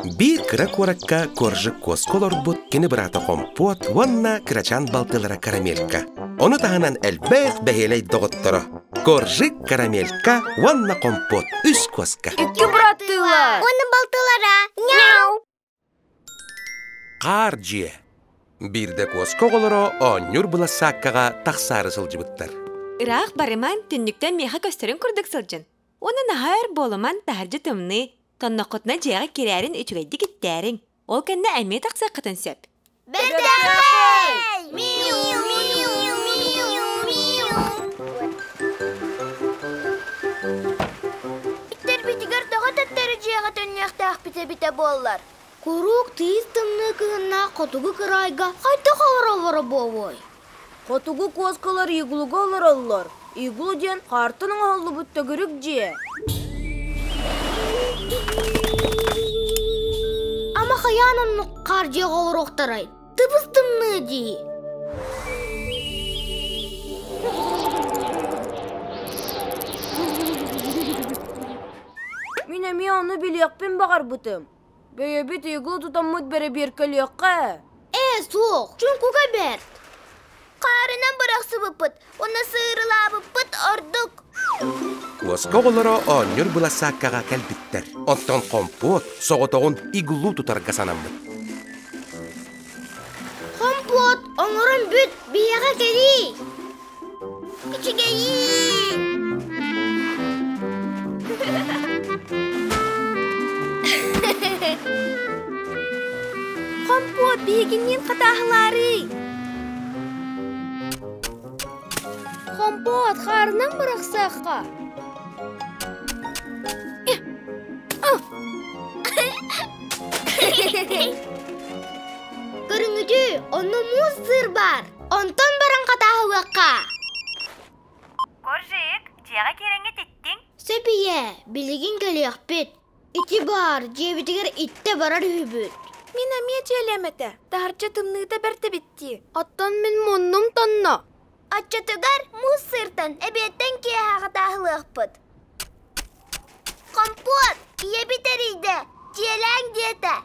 Биир кыра куоракка Коржик куоска олорбут кини быраата Хомпуот уонна кырачаан балтылара Карамелька. Ону таһынан элбэх бэһиэлэй доҕотторо Коржик, Карамелька уонна Хомпуот үс куоска. Икки быраттыылар. Уонна балтылара. Мяу! Хаар дьиэ. Биирдэ куоска оҕолоро оонньуур былассааккаҕа тахсаары сылдьыбыттар. Ыраах барыман, түннүктэн миэхэ көстөрүн курдук сылдьын. Уонна наһаа өр буолуман, таһырдьа тымныы, тонноххутуна дьиэҕэ кирээрин үчүгэйдик иттээриҥ. Ол кэннэ эмиэ тахсыаххытын сөп. Бэртээхэй! Миу, миу, миу, миу. Иттэрбитигэр тоҕо төттөрү дьиэҕэ төннүөхтээхпит эбитэ буоллар. Куруук тыйыс тымныы кыһыннаах хотугу кыраайга хайдах олороллоро буолуой? Хотугу куоскалар иглуга олороллор. Иглу диэн хаартан оҥоһуллубут төгүрүк дьиэ. Ама хайаан оннук хаар дьиэҕэ олоруохтарай? Тыбыс тымныы дии. Мин эмиэ ону билиэхпин баҕарбытым. Бэйэбит иглу тутаммыт бэрэбиэркэлиэххэ. Ээ, суох, чуҥкуга бэрт. Хаарынан бырахсыбыппыт уонна сыырылаабыппыт ордук. Куоска оҕолоро оонньуур былассааккаҕа кэлбиттэр. Оттон хомпуот соҕотоҕун иглу тутарга санаммыт. Хомпуот, оҥорон бүт, биһиэхэ кэлиий. Үчүгэйиин! Хомпуот, биһигинниин хатааһылаарый! Хомпуот, хаарынан бырахсыахха! Көрүҥүтү, онно муус сыыр баар. Онтон баран хатааһылыахха. Коржик, дьиэҕэ киирэҥҥит иттиҥ? Сөп ийээ, билигин кэлиэхпит. Ити баар, дьиэбитигэр иттэ барар үһүбүт. Мин эмиэ дьиэлиэм этэ. Таһырдьа тымныыта бэрт эбит дии. Оттон мин муннум тонно. Оччотугар муус сыыртан эбиэттэн киэһэ хатааһылыахпыт. Хомпуот, ийэбит эрийдэ, дьиэлээҥ диэтэ.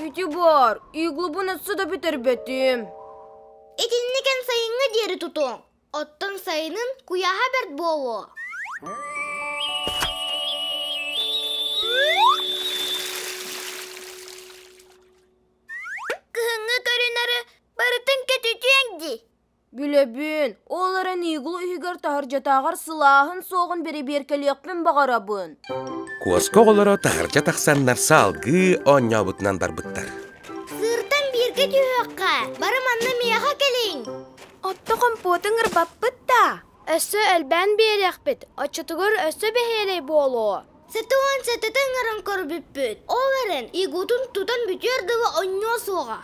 Ити баар, иглубун өссө да бүтэрбэтим. Итинник эн сайыҥҥа диэри тутуоҥ. Оттон сайынын куйааһа бэрт буолуо. Кыһыҥҥы көрүнары барытын көтүтүөҥ дии. Билэбин, ол эрэн иглу иһигэр таһырдьатааҕар сылааһын суоҕун бэрэбиэркэлиэхпин баҕарабын. Куоска оҕолоро таһырдьа тахсаннар салгыы оонньообутунан барбыттар. Сыыртан бииргэ түһүөххэ, бары манна миэхэ кэлиҥ. Отто хомпуотун ырбаппыт да. Өссө элбээн биэриэхпит, оччотугар өссө бэһиэлэй буолуо. Сэтэ уон сэтэтэ ыҥыран көрбүппүт. Ол эрэн игутун тутан бүтүөр дылы онньуо суоҕа.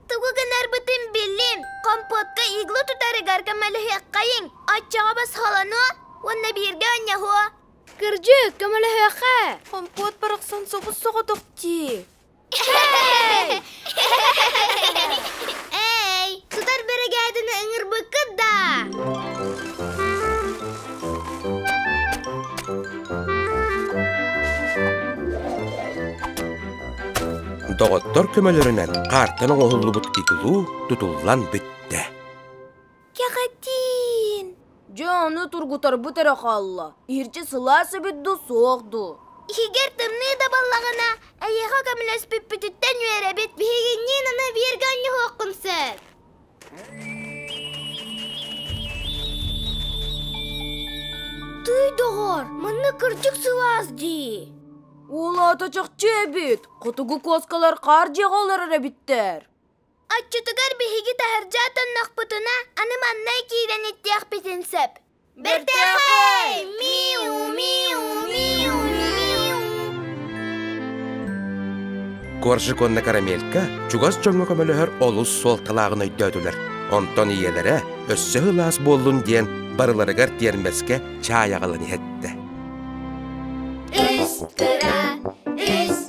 Тугу гынарбытын биллим. Компотка иглу тутарыгар көмөлөһүөххэйиҥ. Оччоҕо босхолонуо уонна бииргэ оонньоһуо. Кырдьык, көмөлөһүөххэ. Компот барахсан собус-соҕотох дии. Эй, тутар биригээдэни ыҥырбыккыт да? Доҕоттор көмөлөрүнэн хаартан оҥоһуллубут иглу тутуллан бүттэ. Кэҕэтиин! Дьэ ону тургутарбыт эрэ хаалла. Иһирдьэ сылаас эбит дуу, суох дуу? Иһигэр тымныы да буоллаҕына, эйиэхэ көмөлөспүппүтүттэн үөрэбит. Биһигинниин аны бииргэ оонньоһуоххун сөп. Тыый, доҕор, манна кырдьык сылаас дии. Уол аата чахчы эбит. Хотугу куоскалар хаар дьиэҕэ олорор эбиттэр. Оччотугар биһиги таһырдьа отоннохпутуна, аны манна киирэн иттиэхпитин сөп. Бэртээхэй! Миу, миу, миу, миу. Коржик уонна Карамелька чугас дьоҥҥо көмөлөһөр олус суолталааҕын өйдөөтүлэр. Онтон ийэлэрэ өссө сылаас буоллун диэн барыларыгар тиэрмэскэ чаай аҕалан иһэттэ. Үс кыра, үс